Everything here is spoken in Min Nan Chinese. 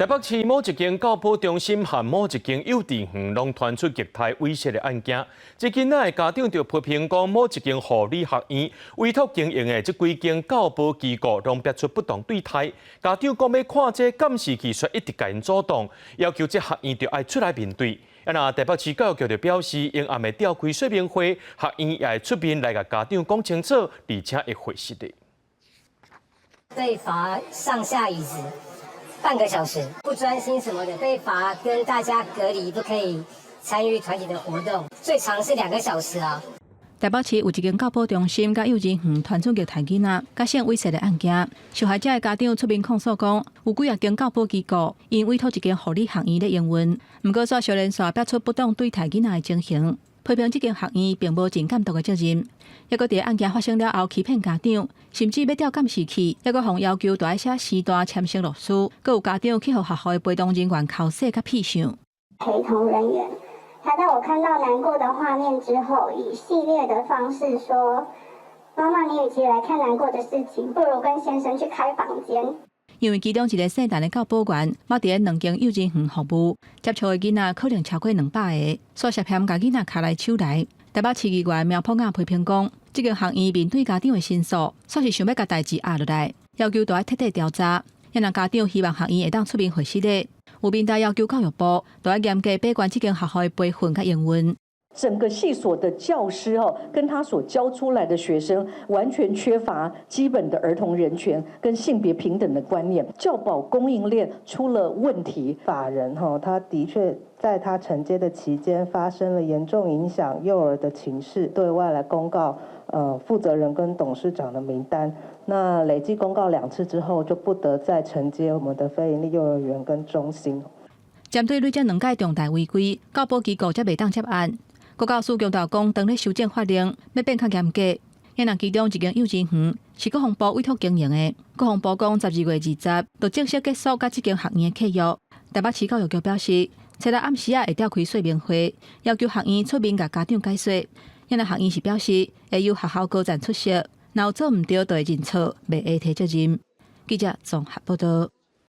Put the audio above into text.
台北市某一間教保中心和某一間幼稚園攏傳出虐待猥褻的案件。這囡仔的家長就批評講，某一間護理學院委託經營的這幾間教保機構攏拍出不當對待。家長講欲看這監視器，卻一直共𪜶阻擋，要求這學院著愛出來面對。啊，若台北市教育局就表示，𪜶暗會召開說明會，學院也會出面來共家長講清楚，而且會回實的。被罰上下椅子半個小時，不專心什麼的，被罰跟大家隔離，不可以參與團體的活動，最長是2個小時啊。台北市有一間教保中心佮幼稚園傳出虐待囡仔、佮性猥褻的案件，受害者的家長出面控訴講，有幾若間教保機構𪜶委託一間護理學院咧營運，毋過煞相連紲拍出不當對待囡仔的情形，批評這間學院並無盡監督的責任，抑閣佇案件發生了後欺騙家長，甚至欲調監視器，抑閣予要求著愛寫時段簽承諾書，閣有家長去予學校的陪同人員剾洗佮痞相。陪同人員，他在我看到難過的畫面之後，以戲謔的方式說：“媽媽，你與其來看難過的事情，不如跟先生去開房間。” 因為其中一個姓陳的教保員，捌佇咧兩間幼稚園服務，接觸的囡仔可能超過200個，煞涉嫌共囡仔牽來手來。台北市議員苗博雅批評講，這間學院面對家長的申訴，煞是想欲共代誌壓落來，要求著愛徹底調查。若家長希望學院會當出面回實的，有民代要求教育部著愛嚴格把關這間學校的培訓佮營運。整個系所的教師哦，跟他所教出來的學生完全缺乏基本的兒童人權跟性別平等的觀念，教保供應鏈出了問題。法人哈，他的確在他承接的期間發生了嚴重影響幼兒的情事，對外來公告，負責人跟董事長的名單。那累計公告兩次之後，就不得再承接我們的非營利幼兒園跟中心。針對累積兩屆重大違規，教保機構才袂當接案。國教署強調講，當咧修正法令，欲變較嚴格。若其中一間幼稚園是國防部委託經營的，國防部講12月20就正式結束佮這間學院的契約。台北市教育局表示，初六暗時仔會召開說明會，要求學院出面共家長解說。若學院是表示會由學校高層出席，若有做毋對，就會認錯，袂會提責任。記者綜合報道。